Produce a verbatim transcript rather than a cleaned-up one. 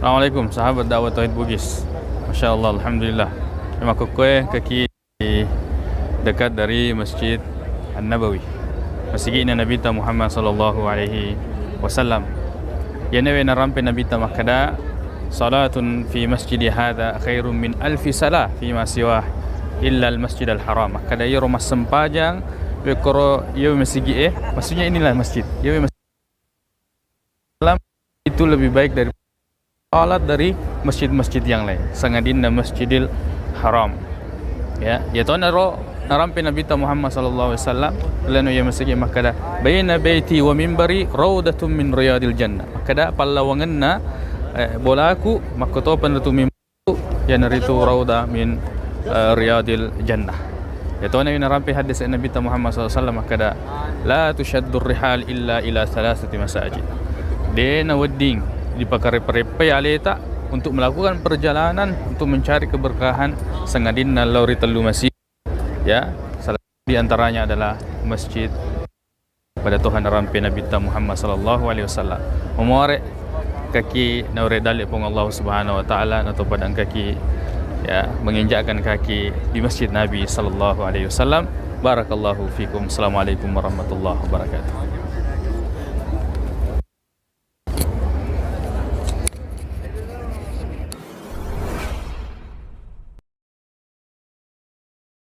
Assalamualaikum, sahabat dakwah tauhid Bugis. Masya Allah, alhamdulillah. Makkokoe kaki dekat dari Masjid An-Nabawi. Masigi'na Nabitta Muhammad sallallahu alaihi wasallam. Iyawe narampe Nabitta makkada, "Salatun fi masjidi hadza khairun min alfi salah fi ma siwah illa al-Masjidal Haram." Makkada iyaro massempajang wekkoro iyawe masigi'e, maksudnya inilah masjid. Iyawe masjid itu lebih baik dari salat dari masjid-masjid yang lain, sangadinna Masjidil Haram. Ya, ya tonaro narampe Nabitta Muhammad sallallahu alaihi wasallam, leno iya masigi makkada, "Baina baiti wa mimbari raudatun min riyadil jannah." Makkada pallawangenna, eh, bolaku, makkotopa natu mimbaru, yanaritu rauda min, eh, riyadil jannah. Ya tona narampe hadis Nabitta Muhammad sallallahu alaihi wasallam makkada, "La tusyaddur rihal illa ila thalathati masajid." De nawedding dipakareppa-reppai aleta untuk melakukan perjalanan untuk mencari keberkahan, sangadinna lao ri tellu masjid. Ya, salah di antaranya adalah masjid pada toha narampe Nabitta Muhammad sallallahu alaihi wasallam. Memuare kaki naure dalle Puang Allah Subhanahu wa Ta'ala, natopadang kaki, ya, menginjakkan kaki di Masjid Nabi sallallahu alaihi wasallam. Barakallahu fikum. Assalamualaikum warahmatullahi wabarakatuh.